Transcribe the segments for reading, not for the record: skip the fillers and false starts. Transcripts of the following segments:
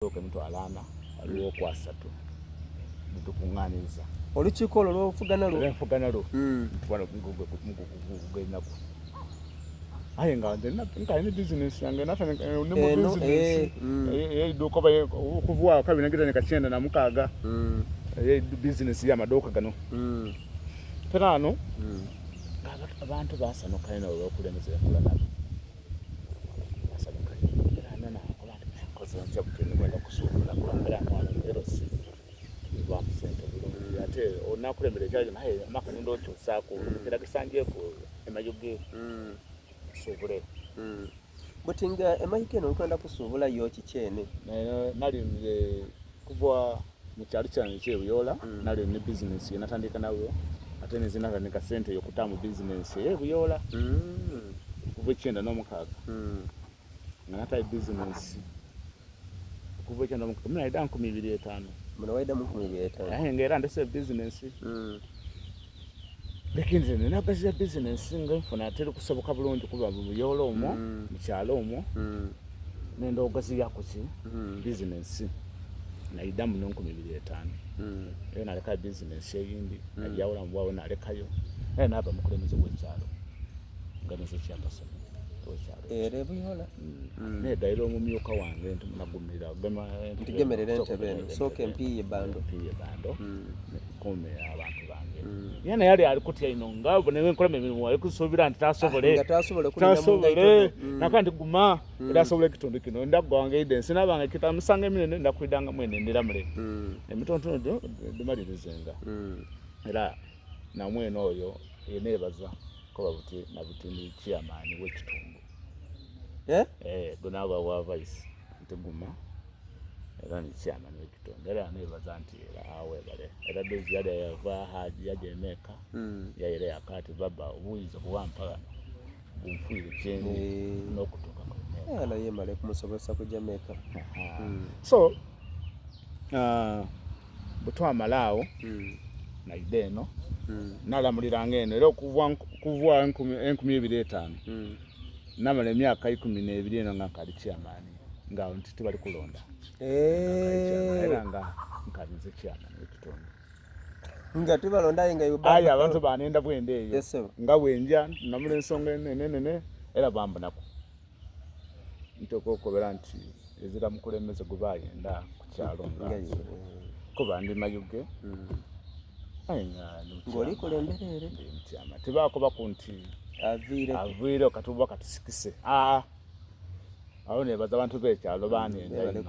Okusooka emitwalo ana ghaligho okwasatu dhitukunganiza. Olukiiko olwo lw'ofuga nalwo? Lwenfuga nalwo mugugu gwenaku. Aye nga nze nkaali ni bizinensi yange natandika ndi mu bizinensi ey'eiduuka oba okuva agho kabiri nagitandika 96 ebizinensi y'amaduuka gano. Peraano abantu baasanuka inho olw'obukulembeze bwe nkola nabo. Baasanuka inho era naakoba nti nkoze ntya buti ndhikwenda kusuubula kuba peraano ghano mu LC tubaamu sente bulungi ate onakulembera ekyalo kino aye amaka nenda okyusaaku kiragisa ngyeku e Mayuge nsuubule. Buti nga e Mayuge eno oli kwenda kusuubulayo ki kyene? Nali nze kuva mu kyalo kyange eky'e Buyoola nali ni bizinensi ye natandika nayo ate ninze natandika sente ey'okuta mu bizinensi ey'e Buyoola okuva ekyenda n'omukaaga nga natayo bizinensi okuva ekyenda n'omukaaga naidha 2005. Muno waidha mu 2005? Aye nga era ndese bizinensi. Leke nze nagaziya bizinensi nga enfuna teri kusoboka bulungi kuba mu Buyoola omwo mu kyalo omwo nenda ogaziyaku ki bizinensi naidha muno 2005 era nalekayo bizinensi eyindi nagyawulamu bwagho nalekayo aye naba mukulembeze w'ekyalo nga ninze chairperson w'ekyalo. Ere e Buyoola? Negayirira omumyuka wange nti nagumira gema Nti gemerera entebe eno, sooka empiiye bando. Empiiye bando nkuume abantu bange. Yena yali ali kutya inho nga bwenkolemu emirimo ali kusuubira nti tasobole. Nga tasobole kulinda mu ngaito dho. Nakoba nti guma era asobole ekitundu kino ndha kugha nga eidha ensi naaba nga ekita emisango eminene ndha kwidhanga mwene ndhiramule emitonotono gyo dhimalirizenga. Era na mwene oyo yeneebaza kuba buti na buti ndi chairman w'ekitundu. Eh, gunaaba wa vice nti guma era ni chairman w'ekitundu era neebaza nti era awebale era Daisy yali yava Haji yaja e Mecca yaira yaka ati baba obuyinza bwewampa ghano bunfuire kyendi n'okutuuka ku Mecca. Naye yemale kumusobozesa kuja Mecca. So uh, bwe twamala agho naidha eno nalamuliranga eno era okuva 2005 namala emyaka 12 eno nga nkali chairman nga awo nti tibali kulonda era nga nkali nze chairman w'ekitundu nga tibalonda aye nga aye abantu banenda bwenda eyo nga bwenja namula ensonga enenenene era bambonaku nteekwa okukobera nti ezira mukulembeze gwe bayenda ku kyalo nga nze kuba ndi Mayuge aye nga ng'oli kulembera ere ndi mutyama tibakobaku nti aviireku kati oba katusikise aa awo nebaza abantu b'ekyalo banenda inho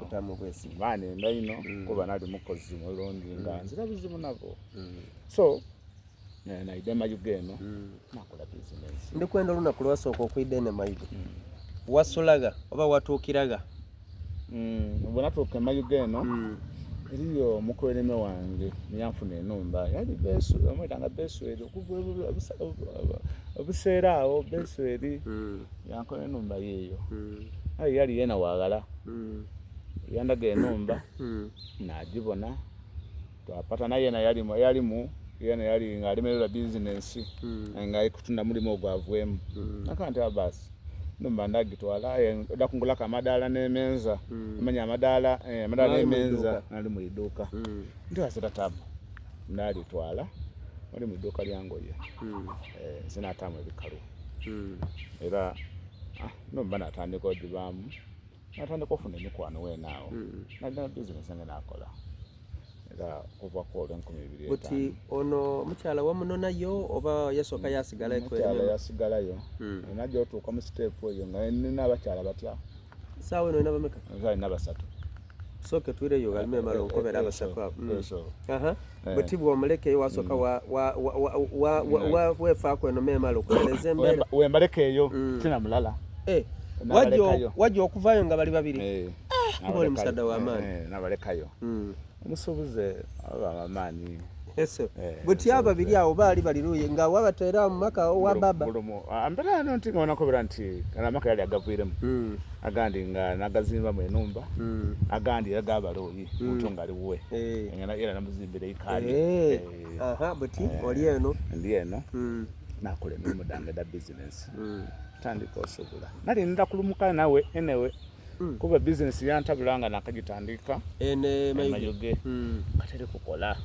banenda inho kuba nali mukozi mulungi nga nzira bizibu nabo so naidha e Mayuge eno nakola bizinensi. Ndikwenda olunaku lwasooka okwidha eno e Mayuge wasulagha oba watuukiragha? Bwe natuuka e Mayuge eno eriyo omukwereme wange niyanfuna enhumba yali bamwetanga Besweri okuva obuseera agho Besweri yankola enhumba yiiyo aye yali yeena wa ghala yandaga enhumba nagibona. Twapatana yena yalimu yena yali nga alemererwa bizinensi nga ali kutunda mulimo ogwo avwemu. Nakoba nti basi enhumba ndagitwala aye oidha kungulaku amadaala n'emenza omanya amadaala amadaala n'emenza nali mu iduuka. Nti ghazira taabu nalitwala oli mu iduuka lya ngoye nze nataamu ebikalu era enhumba natandika ogibaamu natandika ofuna emikwano weene agho naja bizinensi yange nakola. Era okuva ku olwo 2005. Buti ono omukyala wamunonayo oba yasooka yasigala Omukyala yasigalayo. Naja otuuka mu siteepu eyo nga nina abakyala batya. Saawa eno olina bameka? Nze nina basatu. Sooka twireyo ghalime emale onkobere abasatu abo. Buti bw'omuleka eyo wasooka weefaaku eno memale okutereza embeera. Wembaleka eyo tina mulala. Wajja okuvaayo nga bali babiri? Kuba oli musaadha wa maani. Nabalekayo. Omusuubuze aba wa maani. Buti ababiri abo baali bali luuyi nga wabateera mu maka owa baba. Mbeera eno nti nga nakobera nti gano amaka yali agavwiremu agandi nga nagazimbamu enhumba agandi era gaba luuyi muntu nga ali wuwe era namuzimbira eikaali. Buti oli eno. Ndi eno nakola emirimo dhange edha bizinensi ntandika osubula. Nali ndha kulumuka nawe anyway. Kuba bizinesi yantabula nga nakagitandika Eno e e Mayuge. Mayuge Mm. nga teri kukola.